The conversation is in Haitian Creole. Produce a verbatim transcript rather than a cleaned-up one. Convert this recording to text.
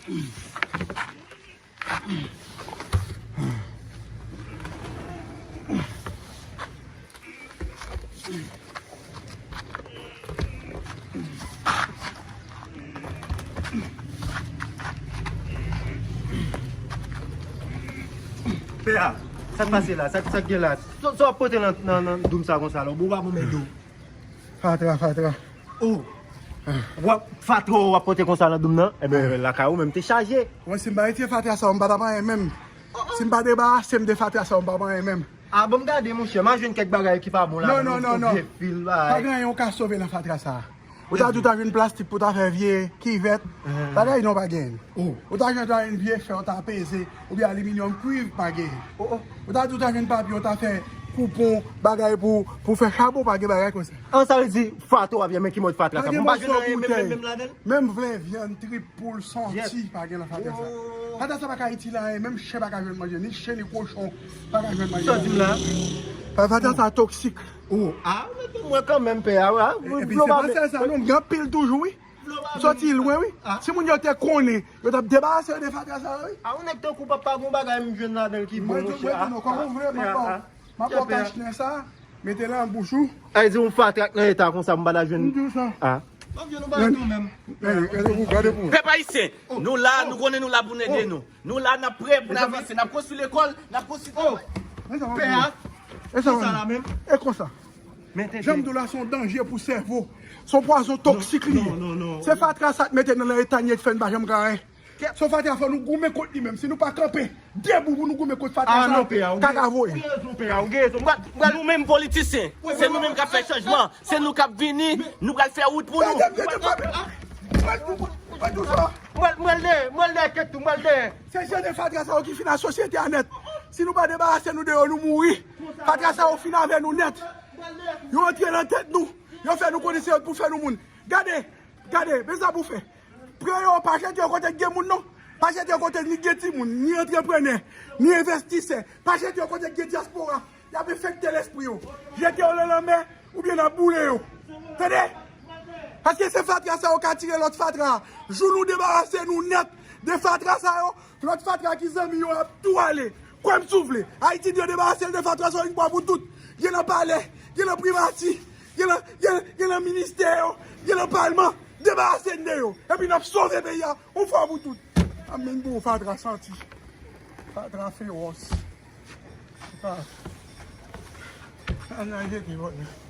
Pè a, sa k pase la? Sa, sa k gen la? Sa, sa w ap pote nan, nan, nan doum sa konsa la? Ou pa bon mèt dou. Fatra, fatra. Oh. W ap fatra w ap pote konsa nan doum nan? Ebyen, lakay ou menm te chaje. Mwen, si m pa retire fatra sa, m pa t ap anyen menm. Si m pa debarase m de fatra sa, m pa t ap anyen menm. Ah, bon, m gade, monchè, m a jwenn kèk bagay ki pa bon la. Non, non, non, non. Vye fil, bagay. Pa gen anyen ou ka sove nan fatra sa. Ou ta di ou ta jwenn plastik pou ta fè vye kivèt. Bagay non pa gen. Ou ta jwenn ta jwenn vye fè, ou ta peze, oubyen aliminyòm, kwiv, pa gen. Ou ta di ou ta jwenn papye, ou ta fè koupon, bagay pou, pou fè chabon, pa gen bagay konsa. An, sa vle di fatra w ap ye, men ki mòd fatra sa? Pa gen mòso pou tèy. Menm vle vyann, trip, poul, sòti, pa gen nan fatra sa. Fatra sa pa ka itil anyen, menm chen pa ka jwenn manje, ni chen, ni kochon pa ka jwenn manje. Sa w di m la? Fatra sa toksik. Oh, ah, ou mete mwen kanmenm, pè a, ah. Epi se pa sèl sa, non, m gen anpil toujou, wi. M sòti lwen, wi. Si moun yo te konnen, yo t ap debarase yo de fatra sa yo, wi. Ah, ou nèg tankou papa, gon bagay m jwenn ladan l ki bon, monchè. Mwen di nou, kòman w vle, m ap ba w, m ap ba w kachnen sa, mete l nan bouch ou. Ay, di yon fatra k nan eta konsa, m pa ta jwenn. M di w sa. Ah. Gade pou, gade pou. Pèp ayisyen, nou la, nou konnen nou la pou n ede nou. Nou la, n ap prè pou n avanse, n ap konstwi lekòl, n ap konstwi travay. Pè a, e sa la menm? E konsa. Jan m di w la, se yon danje pou sèvo. Se yon pwazon toksik li ye. Se fatra sa k mete nou nan eta n ye k fè n pa janm ka anyen. Se yon fatra, fò nou goumen kont li menm. Si nou pa kanpe debou pou nou goumen kont fatra sa, kaka voye. Nou menm politisyen, se nou menm k ap fè chanjman. Se nou k ap vini, nou pral fè wout pou nou. Mwen, mwen dèyè, mwen dèyè kèt tou, mwen dèyè. Se jan de fatra sa yo ki fin ak sosyete a nèt. Si nou pa debarase nou de yo, nou mouri. Fatra sa yo fin avè nou nèt. Yo antre nan tèt nou. Yo fè nou konnen se yo k pou fè nou moun. Gade, gade, men sa pou fè. Pran yo, pa jete yo kote k gen moun, non. Pa jete yo kote ni gen timoun, ni antreprenè, ni envestisè. Pa jete yo kote k gen dyaspora. Y ap enfekte lespri yo. Jete yo nan lanmè oubyen n ap boule yo. Tande? Paske se fatra sa yo ka atire lòt fatra. Jou nou debarase nou nèt de fatra sa yo, lòt fatra ki zanmi yo ap tou ale. Kwè m si w vle. Ayiti dwe debarase l de fatra sa yo yon fwa pou tout. Gen nan palè, gen nan primati, gen nan, gen, gen nan ministè yo, gen nan palman. Debarase n de yo. Epi n ap sove peyi a yon fwa pou tout. Amèn pou fatra santi. Fatra fewòs. Ah. Ann al jete bòt la.